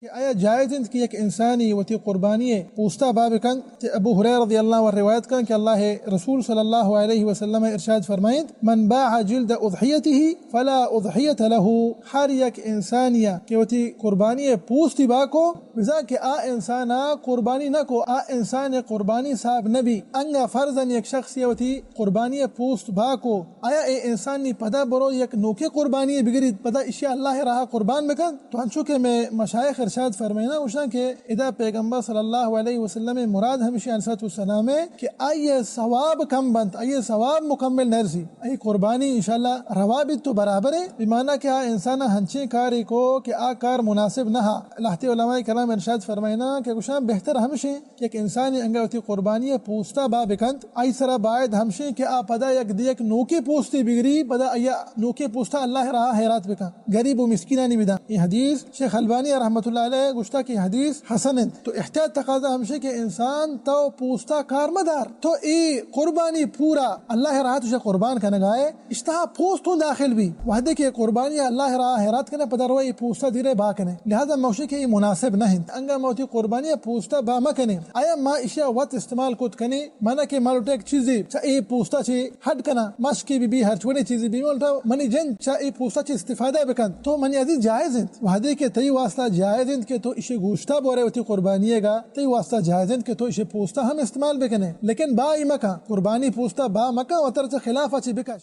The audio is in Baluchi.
کہ آیا جائز انت کہ یک انسانی وتی قربانی پوستا با بکنت؟ تے ابو ہریرہ رضی اللہ عنہ روایت کن کہ اللہ رسول صلی اللہ علیہ وسلم ارشاد فرمائنت: من باع جلد اضحیته فلا اضحیۃ له، ہر یک انسانیا کہ وتی قربانی پوستی با کو، بزاں کہ آ انسانا قربانی نہ کو، آ انسان قربانی صاحب نبی۔ انگا فرضاً یک شخصی وتی قربانی پوست با کو، آیا اے انسان نی پدا برو یک نوکے قربانی بگریت، پدا اشیا اللہ راہ قربان بکنت؟ تو انچو کہ مئے مشائخ ارشاد فرمائنا، گوشاں کہ ادا پیغمبر صلی اللہ علیہ وسلم مراد ہمشی علیہ الصلوۃ والسلام ہے کہ آئی ثواب کم بنت، آئی ثواب مکمل نرسی، آئی قربانی انشاءاللہ روا بیت تو برابر ہے، بمانا کہ آ انسان ہنچیں کاری کو کہ آ کار مناسب نہ ہا۔ لہتے علماء کرام ارشاد فرمائنا کہ گوشاں بہتر ہمشیں کہ یک انسانی انگا وتی قربانی پوستا با بکنت، آئی سرا باید ہمشیں کہ آ پدا یک دیک نوکے پوستے بگری، پدا آیا نوکے پوستا اللہ راہ حیرات بکن، غریب و مسکینانی بدن۔ اے حدیث شیخ البانی رحمۃ اللہ علیہ گوشتا کہ حدیث حسن انت۔ تو احتیاط تقاضا ہمشیں کہ انسان تو پوستا کار مدار، تو اے قربانی پورا اللہ راہ تجھے قربان کنگا ہے، اشتہا پوست ہوں داخل بی۔ وہدے کہ قربانی اللہ راہ حیرات کنے، پدا روئے اے پوستا دیرے با کنے۔ لہذا موشی کہ اے مناسب نہ انت۔ انگا ما وتی قربانی پوستا با مکنے۔ آیا ما اشیا وت استعمال کت کنے؟ منا کہ ما لوٹے یک چیزے چا اے پوستا چے ہڈ کنا، مشکے بی بی، ہر چوڑے چیزے بی، ما لوٹا منی جند چا اے پوستا چے استفادہ بکن۔ تو منی عزیز جائز انت۔ وہدے کہ تئی واسطہ جائز انت کہ تو اشی گوشتا بورے وتی قربانی گا، تئی واسطہ جائز انت کہ تو اشی پوستا ہم استعمال بکنے۔ لیکن با ای مکن، قربانی پوستا با مکن، وتر چا خلاف چے بکش۔